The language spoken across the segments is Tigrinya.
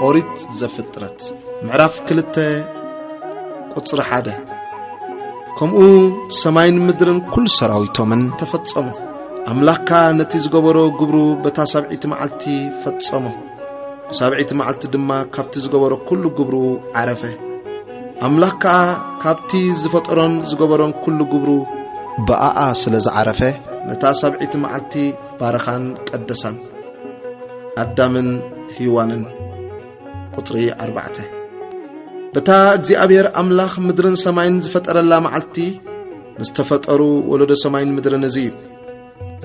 ኦሪት ዘፍጥረት ምዕራፍ ክልተ ቁጽሪ ሓደ። ከምኡ ሰማይን ምድርን ኩሉ ሰራዊቶምን ተፈጸሙ። ኣምላኽካ ነቲ ዝገበሮ ግብሩ በታ ሳብዒቲ መዓልቲ ፈጸሞ። ብሳብዒቲ መዓልቲ ድማ ካብቲ ዝገበሮ ኩሉ ግብሩ ዓረፈ። ኣምላኽ ከኣ ካብቲ ዝፈጠሮን ዝገበሮን ኩሉ ግብሩ ብኣኣ ስለ ዝዓረፈ፣ ነታ ሳብዒቲ መዓልቲ ባረኻን ቀደሳን። ኣዳምን ሂዋንን። ቁጽሪ ኣርባዕተ። በታ እግዚኣብሔር ኣምላኽ ምድርን ሰማይን ዝፈጠረላ መዓልቲ፣ ምስ ተፈጠሩ ወለዶ ሰማይን ምድርን እዚ እዩ።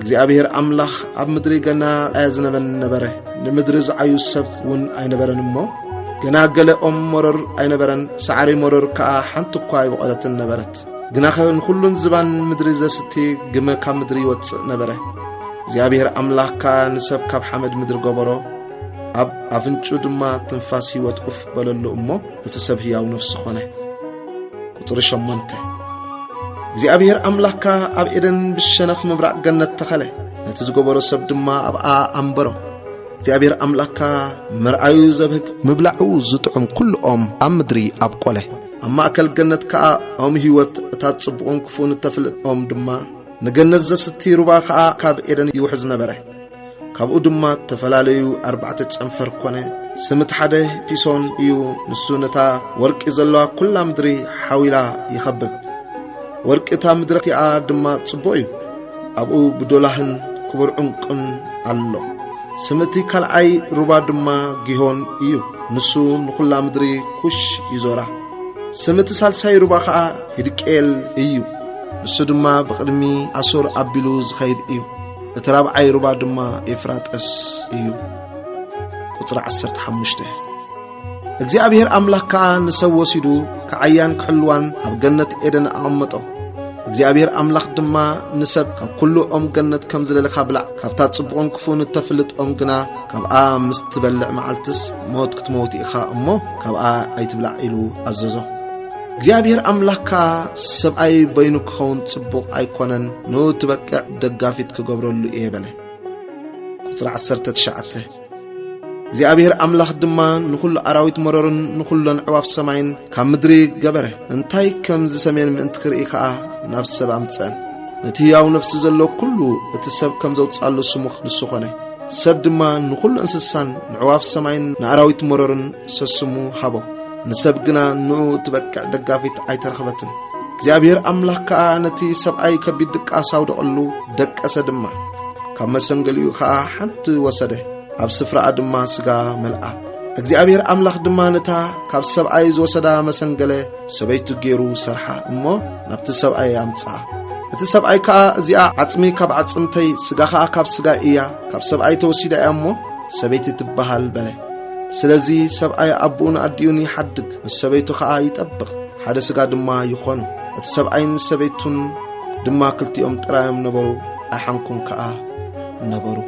እግዚኣብሔር ኣምላኽ ኣብ ምድሪ ገና ኣያዝነበን ነበረ። ንምድሪ ዝዓዩ ሰብ እውን ኣይነበረን እሞ፣ ገና ገለ ኦም መሮር ኣይነበረን፣ ሳዕሪ መሮር ከኣ ሓንቲ እኳ ኣይበቖለትን ነበረት። ግናኸ ንኹሉን ዝባን ምድሪ ዘስቲ ግመ ካብ ምድሪ ይወጽእ ነበረ። እግዚኣብሔር ኣምላኽ ከኣ ንሰብ ካብ ሓመድ ምድሪ ገበሮ፣ ኣብ ኣፍንጩ ድማ ትንፋስ ህይወት ኡፍ በለሉ እሞ፣ እቲ ሰብ ህያው ነፍሲ ኾነ። ቁጽሪ ሸሞንተ። እግዚኣብሔር ኣምላኽ ከኣ ኣብ ኤደን ብሸነኽ ምብራቕ ገነት ተኸለ፣ ነቲ ዝገበሮ ሰብ ድማ ኣብኣ ኣንበሮ። እግዚኣብሔር ኣምላኽ ከኣ መርኣዩ ዘብህግ፣ ምብላዑ ዝጥዑም ኩሉ ኦም ኣብ ምድሪ ኣብቆለ። ኣብ ማእከል ገነት ከኣ ኦም ህይወት፣ እታ ጽቡቕን ክፉእን እተፍልጥ ኦም ድማ፣ ንገነት ዘስቲ ሩባ ከኣ ካብ ኤደን ይውሕዝ ነበረ። ካብኡ ድማ እተፈላለዩ ኣርባዕተ ጨንፈር ኮነ። ስም እቲ ሓደ ፒሶን እዩ። ንሱ ነታ ወርቂ ዘለዋ ኩላ ምድሪ ሓዊላ ይኸብብ። ወርቂ እታ ምድሪ እቲኣ ድማ ጽቡቕ እዩ። ኣብኡ ብዶላህን ክቡር ዕንቁን ኣሎ። ስም እቲ ካልኣይ ሩባ ድማ ጊሆን እዩ። ንሱ ንኹላ ምድሪ ኩሽ ይዞራ። ስም እቲ ሳልሳይ ሩባ ኸኣ ሂድቅኤል እዩ። ንሱ ድማ ብቕድሚ ኣሶር ኣቢሉ ዝኸይድ እዩ። እቲ ራብዓይ ሩባ ድማ ኤፍራጠስ እዩ። ቁጽሪ ዓሰርተ ሓሙሽተ። እግዚኣብሔር ኣምላኽ ከኣ ንሰብ ወሲዱ ክዓያን ክሕልዋን ኣብ ገነት ኤደን ኣቐመጦ። እግዚኣብሔር ኣምላኽ ድማ ንሰብ፣ "ካብ ኩሉ ኦም ገነት ከም ዝደለኻ ብላዕ፣ ካብታ ጽቡቕን ክፉእን እተፍልጥ ኦም ግና ካብኣ ምስ ትበልዕ መዓልትስ ሞት ክትመውት ኢኻ እሞ ካብኣ ኣይትብላዕ" ኢሉ ኣዘዞ። እግዚኣብሔር ኣምላኽ ከኣ፣ "ሰብኣይ በይኑ ክኸውን ጽቡቕ ኣይኮነን፣ ንኡ ትበቅዕ ደጋፊት ክገብረሉ እየ" በለ። ቁጽሪ ዓሰርተ ትሽዓተ። እግዚኣብሔር ኣምላኽ ድማ ንኹሉ ኣራዊት መሮርን ንኹሎን ኣዕዋፍ ሰማይን ካብ ምድሪ ገበረ። እንታይ ከም ዝሰምየን ምእንቲ ክርኢ ከኣ ናብ ሰብ ኣምጽአን። ነቲ ህያው ነፍሲ ዘሎ ኩሉ እቲ ሰብ ከም ዘውጽኣሉ ስሙ ንሱ ኾነ። ሰብ ድማ ንኹሉ እንስሳን ንዕዋፍ ሰማይን ንኣራዊት መሮርን ሰስሙ ሃቦ። ንሰብ ግና ንኡ እትበቅዕ ደጋፊት ኣይተረኽበትን። እግዚኣብሔር ኣምላኽ ከኣ ነቲ ሰብኣይ ከቢድ ድቃስ ኣውደቐሉ፣ ደቀሰ ድማ። ካብ መሰንገሊኡ ኸኣ ሓንቲ ወሰደ፣ ኣብ ስፍራኣ ድማ ስጋ መልኣ። እግዚኣብሔር ኣምላኽ ድማ ነታ ካብ ሰብኣይ ዝወሰዳ መሰንገለ ሰበይቱ ገይሩ ሰርሓ እሞ ናብቲ ሰብኣይ ኣምጽኣ። እቲ ሰብኣይ ከኣ፣ "እዚኣ ዓጽሚ ካብ ዓጽምተይ፣ ስጋ ኸኣ ካብ ስጋይ እያ፣ ካብ ሰብኣይ ተወሲዳ እያ እሞ ሰበይቲ ትበሃል" በለ። ስለዚ ሰብኣይ ኣቦኡን ኣዲኡን ይሓድግ፣ ምስ ሰበይቱ ኸኣ ይጠብቕ፣ ሓደ ስጋ ድማ ይኾኑ። እቲ ሰብኣይን ሰበይቱን ድማ ክልቲኦም ጥራዮም ነበሩ፣ ኣይሓንኩን ከኣ ነበሩ።